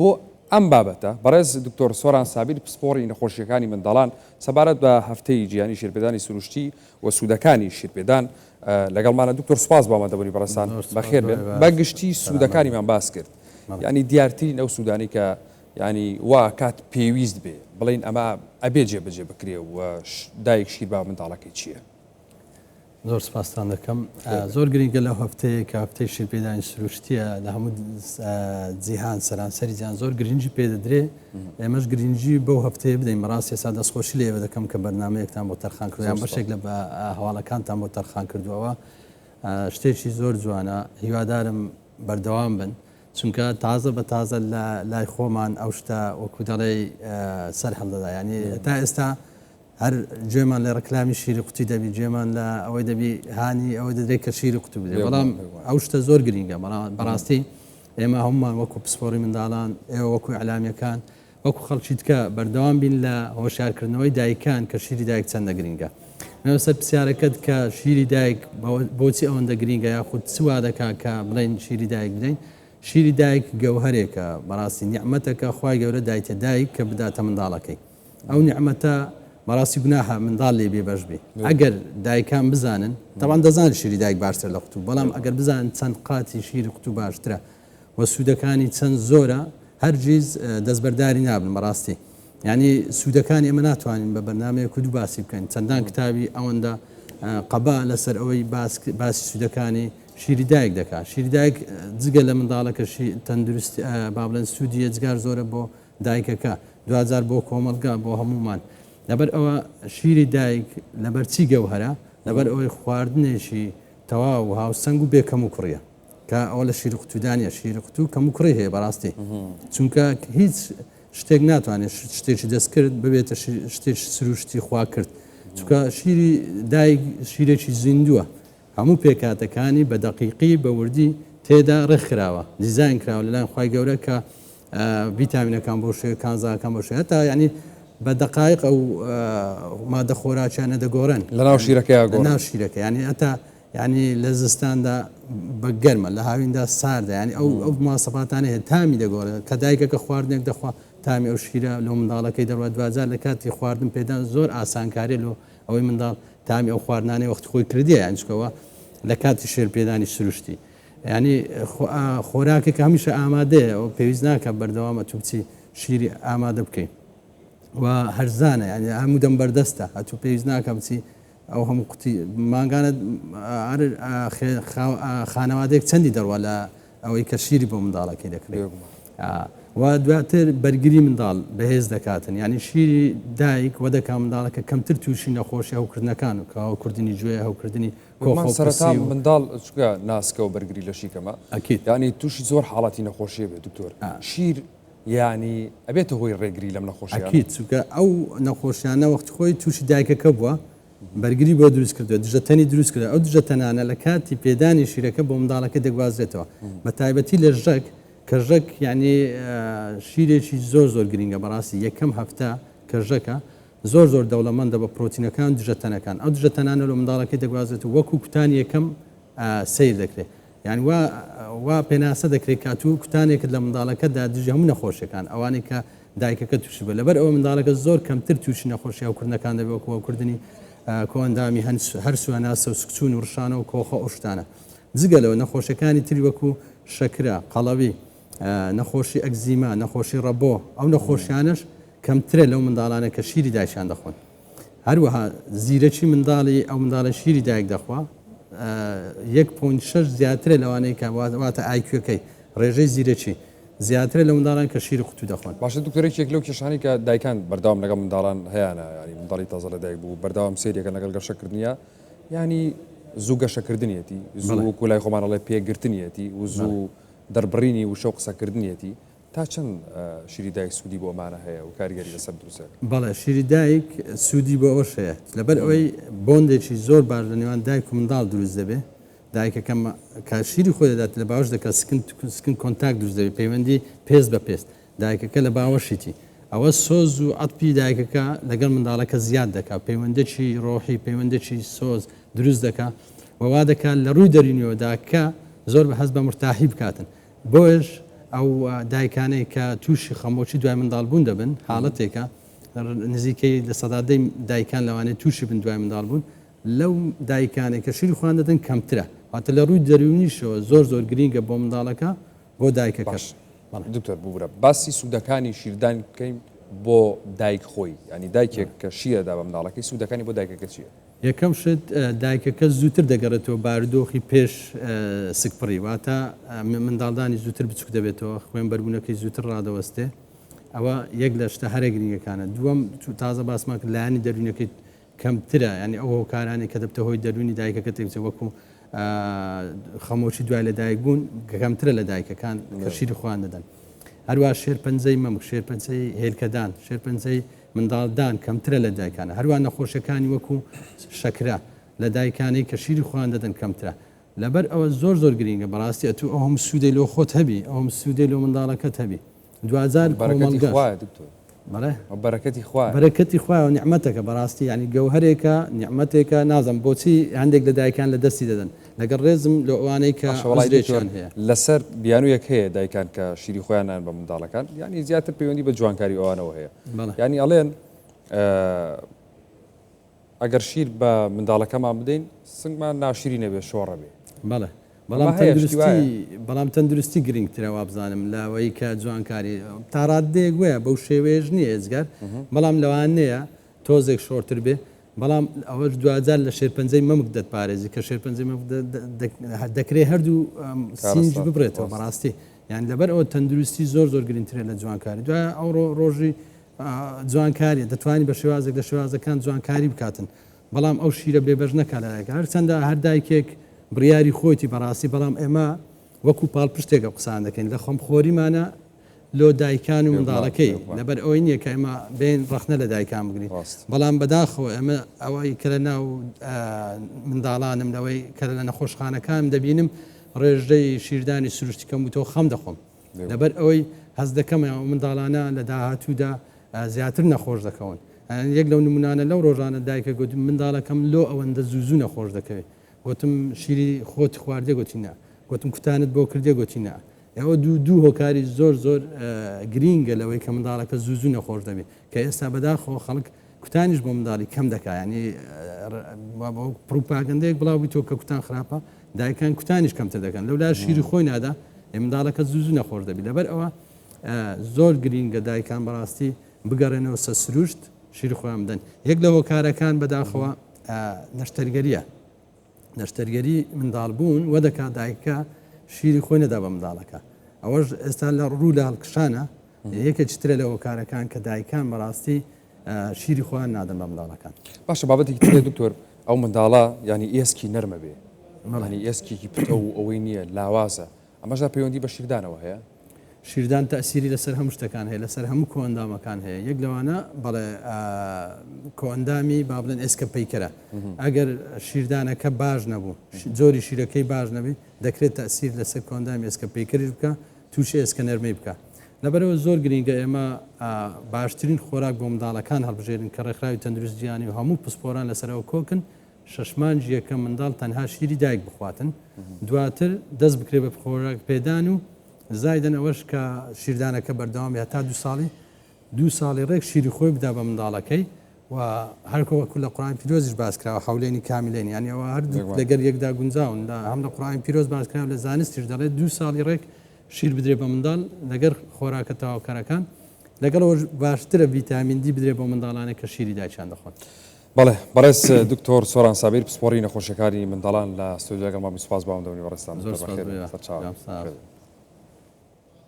بۆ ئەم بابەتە بەڕێز دکتۆر سۆران سابیر پسپۆڕی نەخۆشییەکانی منداڵان سەبارەت بە هەفتەی جیهانی شیرپێدانی سروشتی و سوودەکانی شیرپێدان لەگەڵمانە. دکتۆر سوپاس بۆ ئامادەبوونی بەڕێزتان، بەخێر بێن. بە گشتی سوودەکانیمان باس کرد، یانی دیارترین ئەو سوودانەی کە یانی وا کات پێویست بێ بڵێین ئەمە ئەبێ جێبەجێ بکرێ و دایک شیر با منداڵەکەی چییە؟ زۆر سپاستان دەکەم. زۆر گرنگە لەو هەفتەیە کە هەفتەی شیرپێدانی سروشتیە لە هەموو جیهان سەرانسەری جیهان زۆر گرنگی پێدەدرێ ئێمەش گرنگی بەو هەفتەیە بدەین. بەڕاستی ئێستا دەستخۆشی لێ دەکەم کە بەرنمەیەکتان بۆ تەرخان کردو یان بەشێک لە هەواڵەکانتان بۆ تەرخان کردووەوە شتێکی زۆر جوانە. هیوادارم بەردەوام بن چونکە تازە بە تازە لە لای خۆمان ئەو شتە وەکو دەڵێی سەر هەڵدەدا یعنی تا ئێستا هەر گوێمان لە ڕکلامی شیری قوتی دەبی، گوێمان لە ئەوەی دەبی هانی ئەوەی دەدرێت کە شیری قوتو بدرێت، بەڵام ئەو شتە زۆر گرینگە. بەڕاستی ئێمە هەمومان وەکو پسپۆڕی منداڵان، ئێوە وەکو ئیعلامیەکان، وەکو خەڵکی دیکە بەردەوام بین لە هۆشیارکردنەوەی دایکان کە شیری دایک چەندە گرینگە. بێمە سەر پرسیارەکەت کە شیری دایک بۆچی ئەوەندە گرینگە یاخود چ وا دەکا کە بڵێین شیری دایک بدەین؟ شیری دایک گەوهەرێکە، بەڕاستی نیعمەتەکە خوای گەورە دایتە دایک کە بداتە منداڵەکەی. ئەو نیعمەتە بەڕاستی گوناحە منداڵ لێی بێبەش بێ. ئەگەر دایکان بزانن، تەبعەن دەزانن شیری دایک باشترە لە قوتوو، بەڵام ئەگەر بزانن چەند قاتی شیری قوتوو باشترە و سوودەکانی چەند زۆرە، هەرگیز دەستبەرداری نابن. بەڕاستی یانی سوودەکانی ئێمە ناتوانین بە بەرنامەیەک و دوو باسی بکەین. چەندان کتابی ئەوەندە قەبا لەسەر ئەوەی باسی سوودەکانی شیری دایک دەکات. شیری دایک جگە لە منداڵەکەشی تەندروستی با بڵێن سوودی یەجگار زۆرە بۆ دایکەکە، دواجار بۆ کۆمەڵگا، بۆ هەموومان. لەبەر ئەوە شیری دایک لەبەر چی گەوهەرە؟ لەبەر ئەوەی خواردنێکی تەواو و هاوسەنگ و بێ کەموکوڕیە. کە ئەوە لە شیری قوتوودا نییە. شیری قوتوو کەموکوڕی هەیە بەڕاستی. چونکە هیچ شتێک ناتوانێت شتێکی دەستکرد ببێتە شتێکی سروشتی خواکرد. چونکە شیری دایک شیرێکی زیندووە. هەموو پێکهاتەکانی بە دەقیقی بە وردی تێدا ڕێکخراوە، دیزاین کراوە لەلایەن خوای گەورە کە ڤیتامینەکان بۆ شێوەیەک، کانزاکان بۆ شێوەیەک، هەتا یعنی بە دەقایق ئەو مادە خۆراکیانە دەگۆڕێن لەناو شیرەکەیا گۆڕن. لەناو شیرەکە یعنی هەتا یعنی لە زستاندا بە گەرمە لە هاویندا ساردە یعنی ئەو ئەو مواسەفاتانە هەیە تامی دەگۆڕێت کە دایکەکە خواردنێک دەخوا تامی ئەو شیرە لۆ منداڵەکەی دەڕوات دواجار لە کاتی خواردن پێدان زۆر ئاسانکاریە لۆ ئەوەی منداڵ تامی ئەو خواردنانەی وەختی خۆی کردیە یانی چونکە ئەوە لە کاتی شێر پێدانی سروشتی یانی خۆراکێک هەمیشە ئامادەیە ئەو پێویست ناکە بەردەوام ئەتوو بچی شیری ئامادە بکەی و هەرزانە یانی هەموو دەم بەردەستە ئەتوو پێویست ناکە بچی ئەو هەموو قوتی مانگانە خانەوادەیەک چەندی دەڕوا لە ئەوەی کە شیری بۆ منداڵەکەی دەکڕێت و دواتر بەرگری منداڵ بەهێز دەکاتن یعنی شیری دایک وە دەکا منداڵەکە کەمتر تووشی نەخۆشی هەوکردنەکان و کە هەوکردنی گوێ هەوکردنی کۆخە و سەرەتا پرسی و منداڵ چونکە ناسکە و بەرگری لەشی کەمە ئەکید. یعنی تووشی زۆر حاڵەتی نەخۆشیە بێت دکتۆر شیر یعنی ئەبێتە هۆی ڕێگری لەم نەخۆشیانە؟ ئەکید چونکە ئەو نەخۆشیانە وەختی خۆی تووشی دایکەکە بووە بەرگری بۆ دروست کردووە، دژەتەنی دروست کردووە، ئەو دژەتەنانە لە کاتی پێدانی شیرەکە بۆ منداڵەکە دەگوازرێتەوە، بە تایبەتی لە ژەک، کە ژەک یعنی شیرێکی زۆر زۆر گرینگە بەڕاستی، یەکەم هەفتە کە ژەکە زۆر زۆر دەوڵەمەندە بە پرۆتینەکان و دژەتەنەکان، ئەو دژەتەنانە لۆ منداڵەکەی دەگوازرێتەوە وەکو کوتانی یەکەم سەیر دەکرێت، یعنی وا وا پێناسە دەکرێت کە ئەتوو کوتانێکت لە منداڵەکەتدا دژی هەموو نەخۆشیەکان ئەوانەی کە دایکەکە تووشی بووە لەبەر ئەوە منداڵەکە زۆر کەمتر تووشی نەخۆشی هەوکردنەکان دەبێت وەکو هەوکردنی کۆئەندامی هەرس و هەناسە و سکچوون و ڕشانە و کۆخە ئەو شتانە جگە لەوە نەخۆشیەکانی تری وەکو شەکرە قەڵەوی نەخۆشی ئەکزیما نەخۆشی ڕەبۆ ئەو نەخۆشیانەش کەمترە لەو منداڵانە کە شیری دایکیان دەخۆن هەروەها زیرەکی منداڵی ئەو منداڵە شیری دایک دەخوا 1.6 زیاترە لەوانەی کە واتە IQ ەکەی ڕێژەی زیرەکی زیاترە لە منداڵان کە شیری قوتو دەخۆن. باشە دکتۆر یەکێک لەو کێشانەی کە دایکان بەردەوام لەگەڵ منداڵان هەیانە یانی منداڵی تازە لەدایک بوو بەردەوام سەیرەکەن لەگەڵ گەشەکردنیا یانی زوو گەشەکردنیەتی زوو وەکو لای خۆمان ئەڵێ پێگرتنیەتی و زوو دەربڕینی وشە و قسەکردنیەتی تا چەند شیری دایک سوودی بۆ ئەمانە هەیە و کاریگەری لەسەر دروست دەکات؟ بەڵێ شیری دایک سوودی بۆ ئەوەش هەیە لەبەر ئەوەی بۆندێکی زۆر باش لە نێوان دایک و منداڵ دروست دەبێت دایکەکە کە شیری خۆی دەدات لە باوەش دەکات skin skin contact دروست دەبێت پەیوەندی پێست بە پێست دایکەکە لە باوەشیتی ئەوە سۆز و عەتفی دایکەکە لەگەڵ منداڵەکە زیاد دەکات پەیوەندێکی ڕۆحی پەیوەندێکی سۆز دروست دەکات و وا دەکات لە ڕووی دەرونیەوە داکە زۆر بە هەست بە مرتاحی بکاتن بۆیەش ئەو دایکانەی کە تووشی خەمۆکی دوای منداڵبوون دەبن، حاڵەتێکە نزیکەی 10% دایکان لەوانەیە تووشی بن دوای منداڵبوون، لەو دایکانەی کە شیری خۆیان دەدەن کەمترە. واتە لە ڕووی دەروونیشەوە زۆر زۆر گرینگە بۆ منداڵەکە، بۆ دایکەکەش. باش دکتۆر ببورە باسی سوودەکانی شیردان بکەین بۆ دایک خۆی، یانی دایکێک کە شیر ئەدا بە منداڵەکەی سوودەکانی بۆ دایکەکە چییە؟ یەکەم شت دایکەکە زووتر دەگەڕێتەوە بارودۆخی پێش سکپڕی، واتە منداڵدانی زووتر بچوک دەبێتەوە، خوێنبەربوونەکەی زووتر ڕادەوەستێ، ئەوە یەک لە شتە هەرە گرنگەکانە. دووەم تازە باسمان کرد لایەنی دەروونەکەی کەمترە، یانی ئەو هۆکارانەی کە دەبتە هۆی دەروونی دایکەکە تێکبچێت وەکو خەمۆکی دوای لەدایکبوون کەمترە لە دایکەکان کە شیری خۆیان دەدەن. هەروە شێرپەنجەی مەمک، شێرپەنجەی هێلکەدان، شێرپەنجەی منداڵدان کەمترە لە دایکانە. هەروا نەخۆشیەکانی وەکو شەکرە لە دایکانەی کە شیری خۆیان دەدەن کەمترە. لەبەر ئەوە زۆر زۆر گرینگە بەڕاستی ئەتوو ئەو هەموو سوودەی لۆ خۆت هەبی، ئەو هەموو سوودەی لۆ منداڵەکەت هەبی. دواجار بەرەکەتی کۆمەڵگەش. خوایە دکتۆر. بەڵێ. بەرەکەتی خوایە. بەرەکەتی خوایە و نیعمەتەکە بەڕاستی یانی گەوهەرێکە نیعمەتێکە نازانم بۆچی هەندێک لە دایکان لە دەستی دەدەن لەگەڵ ڕێزم لۆ ئەوانەی کە باشە وەڵای دکتۆر عوزرێکیان هەیە. لەسەر بیانوویەک هەیە دایکان کە شیری خۆیان نایەن بە منداڵەکان یانی زیاتر پەیوەندی بە جوانکاری ئەوانەوە هەیە بەڵێ. یانی ئەڵێن ئەگەر شیر بە منداڵەکەمان بدەین سنگمان ناشرینە بێ شۆڕە بێ. بەڵێ بەڵام تەندروستی بەڵام تەندروستی گرنگترە وابزانم لەوەی کە جوانکاری تا ڕاددەیەک وەیە بەو شێوەیەش نییە ئێجگار بەڵام لەوانەیە تۆزێک شۆرتر بێ بەڵام ئەوەش دواجار لە شێرپەنجەی مەمک دەتپارێزی کە شێرپەنجەی مەمک دەکرێ هەردوو سینج ببرێتەوە بەڕاستی یان لەبەر ئەوە تەندروستی زۆر زۆر گرنگترە لە جوانکاری دوای ئەو ڕۆژی جوانکاریە دەتوانی بە شێوازێک لە شێوازەکان جوانکاری بکاتن بەڵام ئەو شیرە بێبەش نەکا لە دایکە هەرچەندە هەر دایکێک بڕیاری خۆیتی بەڕاستی بەڵام ئێمە وەکو پاڵپشتێک ئەو قسان دەکەین لە خۆمخۆریمانە لۆ دایکان و منداڵەکەی لەبەر ئەوەی نییە کە ئێمە بێن ڕەخنە لە دایکان بگرین بەڵام بەداخەوە ئێمە ئەوەی کە لە ناو منداڵانم لەوەی کە لە نەخۆشخانەکانم دەبینم ڕێژەی شیردانی سروشتی کەم بووتەوە خەم دەخۆم لەبەر ئەوەی هەست دەکەم ئەو منداڵانە لە داهاتوودا زیاتر نەخۆش دەکەون. یەک لەو نمونانە لەو ڕۆژانە دایکە گوتی منداڵەکەم لۆ ئەوەندە زوو زوو نەخۆش دەکەوێت. گوتم شیری خۆت خواردیە گوتی نا. گوتم کوتانت بۆ کردیە گوتی نا. ئەوە دوو دوو هۆکاری زۆر زۆر گرینگە لەوەی کە منداڵەکە زوو زوو نەخۆش دەبێت کە ئێستا بەداخەوە خەڵک کوتانیش بۆ منداڵی کەم دەکا یانی پڕوپاگەندەیەک بڵاو بیتەوە کە کوتان خراپە دایکان کوتانیش کەمتر دەکەن لەولا شیری خۆی نادا منداڵەکە زوو زوو نەخۆش دەبی لەبەر ئەوە زۆر گرینگە دایکان بەڕاستی بگەڕێنەوە سە سروشت شیری خۆیان بدەن یەک لە هۆکارەکان بەداخەوە نەشتەرگەریە نەشتەرگەری منداڵبوون وە دەکات دایکە شیری خۆی نەدا بە منداڵەکە ئەوەش ئێستا لە ڕوو لە هەڵکشانە یەکێکی ترە لە هۆکارەکان کە دایکان بەڕاستی شیری خۆیان نادەن بە منداڵەکان. باشە بابەتێکی تر دکتۆر ئەو منداڵە یانی ئێسکی نەرمە بێ یانی ئێسکێکی پتەو و ئەوەی نییە لاوازە ئەمەش هەر پەیوەندی بە شیردانەوە هەیە؟ شیردان تەئسیری لەسەر هەموو شتەکان هەیە لەسەر هەموو کۆئەندامەکان هەیە یەک لەوانە بەڵێ کۆئەندامی با بڵێن ئێسکە پەیکەرە ئەگەر شیردانەکە باش نەبوو جۆری شیرەکەی باش نەبی دەکرێت تەئسیر لەسەر کۆئەندامی ئێسکە پەیکەریش بکە تووشی ئێسکە نەرمەی بکە لەبەرئەوە زۆر گرینگە ئێمە باشترین خۆراک بۆ منداڵەکان هەڵبژێرین کە ڕێکخراوی تەندروست جیهانی و هەموو پسپۆران لەسەر ئەوە کۆکن شەش مانگی یەکەم منداڵ تەنها شیری دایک بخواتن دواتر دەست بکرێت بە خۆراک پێدان و زایدەن ئەوەش کە شیردانەکە بەردەوام بێت هەتا دوو ساڵی دوو ساڵی ڕێک شیری خۆی بدا بە منداڵەکەی و هەر وەکو لە قورئانی پیرۆزیش باس کراوە حولینی کاملین یانی ئەوە هەردوو لەگەر یەکدا گونجاون هەم لە قورئانی پیرۆز باس کراوە لە زانستیش دەڵێت دوو ساڵی ڕێک شیر بدرێ بە منداڵ لەگەر خۆراکە تەواوکەرەکان، لەگەڵ ئەوەش باشترە ڤیتامین دی بدرێ بۆ منداڵانێک کە شیری دایکیان دەخۆن. بەڵێ بەڕێز دکتۆر سۆران سابیر پسپۆڕی نەخۆشیەکانی منداڵان لە ستۆدیۆ لەگەڵمان بوو سوپاس بۆ ئامادەبوونی بەڕێزتان زۆر دکتۆر سوپاس بەخێر بۆ بێن ئێوە. سەرچاوە سڵاو. بەخێر بێن.